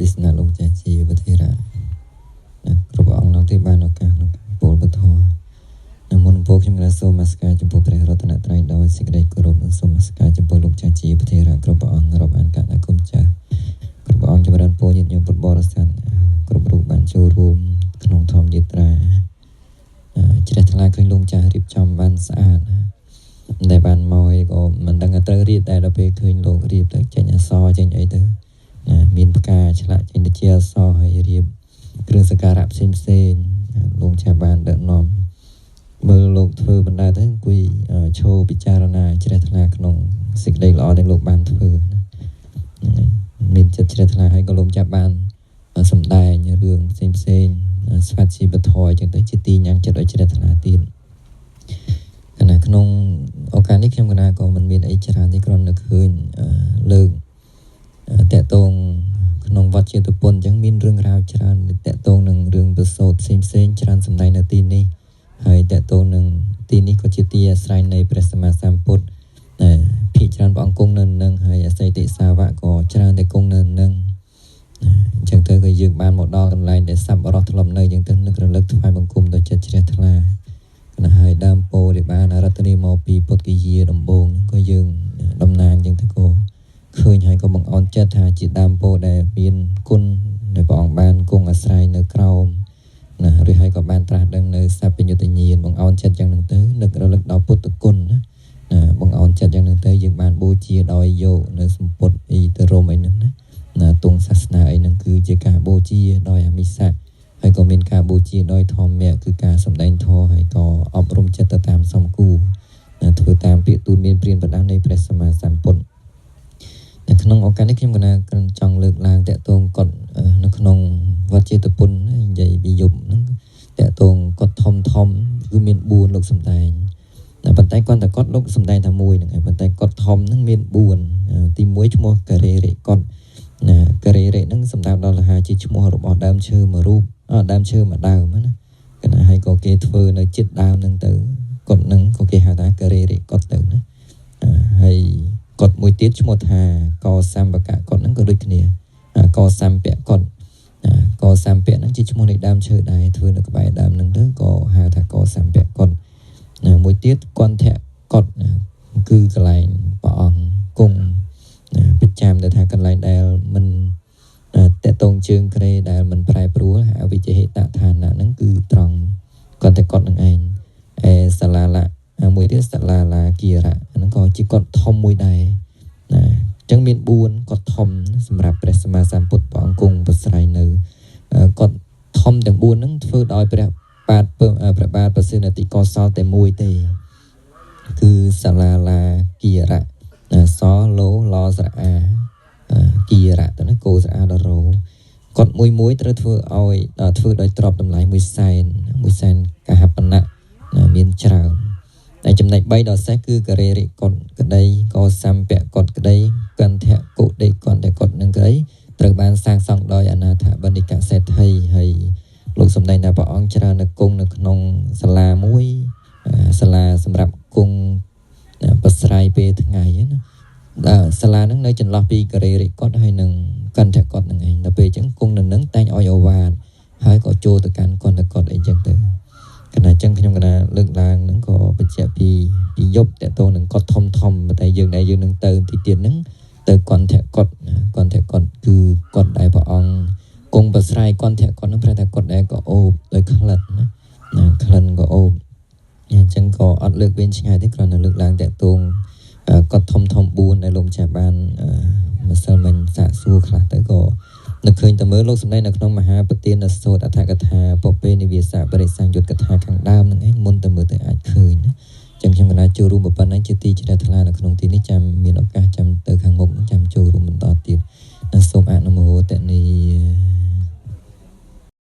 ទេសនាលោកចាស់ជាវធិរៈណាគ្រប់អង្គនោះទេបានឱកាសក្នុងការពោលពធនៅមុនពោលខ្ញុំក៏សូមនមស្ការចំពោះព្រះរតនត្រ័យដោយសេចក្តីគោរពនិងសូមនមស្ការចំពោះលោកចាស់ជាវធិរៈគ្រប់ព្រះអង្គរាប់អានកណ្ដាគុំចាស់គ្រប់ព្រះអង្គចម្រើនពរញាតិញោមពុទ្ធបរិស័ទគ្រប់រូបបានចូលរួមក្នុងធម្មយាត្រាជ្រះថ្លាឃើញលោកចាស់រៀបចំបានស្អាតណាដែលបានមកឯក៏មិនដឹងថាត្រូវរៀបតែដល់ពេលឃើញលោករៀបទៅចេញអសរចេញអីទៅណាមានផ្កាឆ្លាក់ចេញទៅជាអសរហើយរៀបគ្រឿងសក្ការៈផ្សេងផ្សេងលោកចាស់បានដឹកនាំមើលលោកធ្វើបណ្ដាទៅអង្គុយឈរពិចារណាជ្រះថ្លាក្នុងសេចក្តីល្អដែលលោកបានធ្វើណាហ្នឹងហើយមានចិត្តជ្រះថ្លាហើយក៏លោកចាស់បានសម្ដែងរឿងផ្សេងផ្សេងស្វាត់ជីវធម៌អញ្ចឹងទៅជាទីញ៉ាំងចិត្តឲ្យជ្រះថ្លាទៀតគណៈក្នុងឱកាសនេះខ្ញុំកណាក៏មិនមានអីច្រើនទេគ្រាន់តែឃើញលើកតកតងក្នុងវត្តចេតពុនអញ្ចឹងមានរឿងរ៉ាវច្រើនតកតងនឹងរឿងប្រសូតផ្សេងផ្សេងច្រើនសម្ដែងនៅទីនេះហើយតកតងនឹងទីនេះក៏ជាទីអាស្រ័យនៃព្រះសម្មាសម្ពុទ្ធដែលភាគច្រើនព្រះអង្គគង់នៅនឹងហើយអសីតិសាវកក៏ច្រើនតែគង់នៅនឹងអញ្ចឹងទៅក៏យើងបានមកដល់កន្លែងដែលសัพបរោះធ្លាប់នៅអញ្ចឹងទៅនឹករលឹកថ្វាយបង្គំដោយចិត្តជ្រះថ្លាគណៈហើយដើមពោធិដែលបានរតនីមកពីពុទ្ធគយាដំបូងក៏យើងតំណាងអញ្ចឹងទៅក៏ឃើញហើយក៏បង្អន់ចិត្តថាជាដើមពោធិដែលមានគុណដែលព្រះអង្គបានគង់អាស្រ័យនៅក្រោមណាឬហើយក៏បានត្រាស់ដឹងនៅសព្វញ្ញុតញ្ញាណបង្អន់ចិត្តយ៉ាងហ្នឹងទៅនឹករលឹកដល់ពុទ្ធគុណណាណាបង្អន់ចិត្តយ៉ាងហ្នឹងទៅយើងបានបូជាដោយយកនៅសម្ពុតអីទៅរមអីហ្នឹងណាណាទងសាសនាអីហ្នឹងគឺជាការបូជាដោយអមិសៈហើយក៏មានការបូជាដោយធម្មៈគឺការសម្ដែងធម៌ហើយក៏អប់រំចិត្តទៅតាមសំគូណាធ្វើតាមពាក្យទូនមានព្រានប្រដានៃព្រះសម្មាសម្ពុទ្ធនៅក្នុងឱកាសនេះខ្ញុំកណាចង់លើកឡើងតកតងកត់នៅក្នុងវត្តចេតពុននិយាយពីយប់ហ្នឹងតកតងកត់ធំធំគឺមាន4លោកសម្ដែងតែប៉ុន្តែគាត់តែកត់លោកសម្ដែងតែមួយហ្នឹងឯងប៉ុន្តែកត់ធំហ្នឹងមាន4ទី1ឈ្មោះការេរិកត់ណាការេរិហ្នឹងសម្ដៅដល់ថាជាឈ្មោះរបស់ដើមឈើមួយរូបដើមឈើមួយដើមណាកណាហើយក៏គេធ្វើនៅចិត្តដើមហ្នឹងទៅកត់ហ្នឹងក៏គេហៅថាការេរិកត់ទៅណាហើយកត់មួយទៀតឈ្មោះថាកសម្បកកត់ហ្នឹងក៏ដូចគ្នាកសម្ពៈកត់កសម្ពៈហ្នឹងជាឈ្មោះនៃដើមឈើដែរធ្វើនៅក្បែរដើមហ្នឹងទៅក៏ហៅថាកសម្ពៈកត់ណាមួយទៀតគន្ធៈកត់ណាគឺកន្លែងព្រះអង្គគង់ណាប្រចាំដែលថាកន្លែងដែលមិនតកតងជើងក្រេដែលមិនប្រែប្រួលអវិជ្ជហេតឋានៈហ្នឹងគឺត្រង់គន្ធកត់ហ្នឹងឯងឯសាលាលៈមួយទៀតសាលាឡាគិរៈហ្នឹងក៏ជាកត់ធំមួយដែរណាអញ្ចឹងមាន4កត់ធំសម្រាប់ព្រះសម្មាសម្ពុទ្ធព្រះអង្គគង់ប្រស្រ័យនៅកត់ធំទាំង4ហ្នឹងធ្វើដោយព្រះបាទព្រះបាទប្រសិទ្ធិកោសលតែមួយទេគឺសាលាឡាគិរៈសលោឡស្រអាគិរៈទៅណាគោស្រអាដល់រោកត់មួយមួយត្រូវធ្វើឲ្យធ្វើដោយទ្របតម្លៃ1សែន1សែនកហបណៈមានច្រើនតែចំណែក3ដល់សេះគឺការេរិកត់ក្តីកសម្ពៈកត់ក្តីកន្ធៈកុដេកន្ធៈកត់នឹងក្តីត្រូវបានសាងសង់ដោយអនាថបណ្ឌិកសេដ្ឋីហើយលោកសម្ដែងថាព្រះអង្គច្រើននៅគង់នៅក្នុងសាលាមួយសាលាសម្រាប់គង់ប្រស្រ័យពេលថ្ងៃណាសាលាហ្នឹងនៅចន្លោះពីការេរិកត់ហើយនឹងកន្ធៈកត់ហ្នឹងឯងដល់ពេលអញ្ចឹងគង់នៅនឹងតែងឲ្យអូវាទហើយក៏ចូលទៅកាន់កន្ធៈកត់អីចឹងទៅកណាអញ្ចឹងខ្ញុំកណាលើកឡើងហ្នឹងក៏បញ្ជាក់ពីយប់តកតងនឹងកត់ធំធំតែយើងដែលយើងនឹងទៅទីទៀតហ្នឹងទៅកន្ធៈកត់កន្ធៈកត់គឺកត់ដែលព្រះអង្គគង់ប្រស្រ័យកន្ធៈកត់ហ្នឹងប្រែថាកត់ដែលក៏អូបដោយក្លិនណាណាក្លិនក៏អូបអញ្ចឹងក៏អត់លើកវិញឆ្ងាយទេគ្រាន់តែលើកឡើងតកតងកត់ធំធំ4ដែលលោកចាស់បានម្សិលមិញសាកសួរខ្លះទៅក៏នឹកឃើញតែមើលលោកសម្ដែងនៅក្នុងមហាប្រទានសូត្រអដ្ឋកថាពពេនិវាសបរិសង្យុត្តកថាខាងដើមហ្នឹងឯងមុនតែមើលទៅអាចឃើញណាអញ្ចឹងខ្ញុំកណាចូលរួមប៉ុណ្ណឹងជាទីជ្រះថ្លានៅក្នុងទីនេះចាំមានឱកាសចាំទៅខាងមុខចាំចូលរួមបន្តទៀតសូមអនុមោទនា។